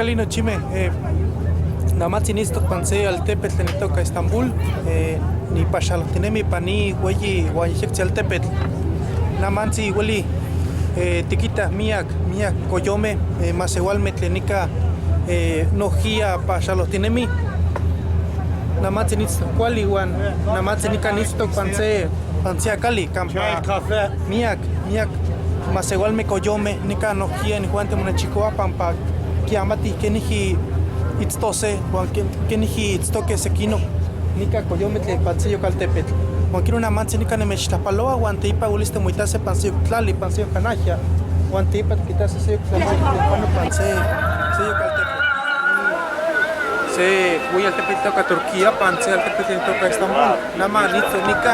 Nicpiali nochimeh, namatzi niitztoc pan se altepetl tlen itoca Estambul, nipaxalojtinemi ipan ni hueyi uan yejyectzi altepetl. Namantzi ueli tiquitah miyac, miyac coyomeh, masehualmeh tlen nica nojquiya paxalojtinemij. Namantzi niitztoc cuali uan namantzi nica niitztoc pan se acali campa miyac, miyac masehualmeh coyomeh nica nojquiya inijuanti monechicouaj pampa quiamatij quenijqui itztose huan quenijqui itztoque sequinoc nica coyomeh tlen ipan seyoc altepetl. Huan quino namantzi nica nimechtlajpalohua huan teipa huelis timoitase pan seyoc tlali, pan seyoc canajya, huan teipa tiquitase seyoc tlamantli tlen pano pan seyoc altepetl. Se hueyi altepetl itoca Turquía pan se altepetl tlen itoca Estambul. Nama niitztoc nica,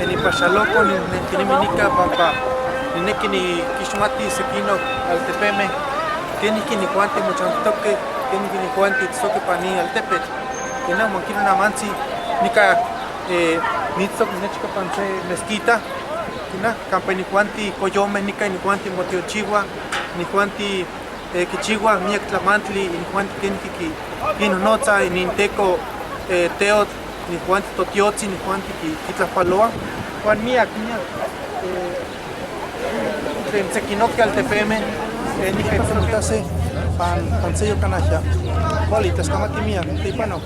nipaxaloco, ninentinemi nica pampa ninequi niquixmati sequinoc altepemeh quenijqui inijuanti mochantijtoque, quenijqui inijuanti itztoque ipan ni altepetl. Quena huan quino namantzi nica niitztoc nechca pan se mezquita, quena, campa inijuanti coyomeh nica inijuanti motiochihuaj, inijuanti quichihuaj miyac tlamantli, inijuanti quenijqui quinojnotzaj ininteco Teotl, inijuanti totiotzi, inijuanti quitlajpalohuaj huan miyac, miyac tlen sequinoque altepemeh nica timoitase pan seyoc canajya. Cuali, tlascamati miyac, teipano.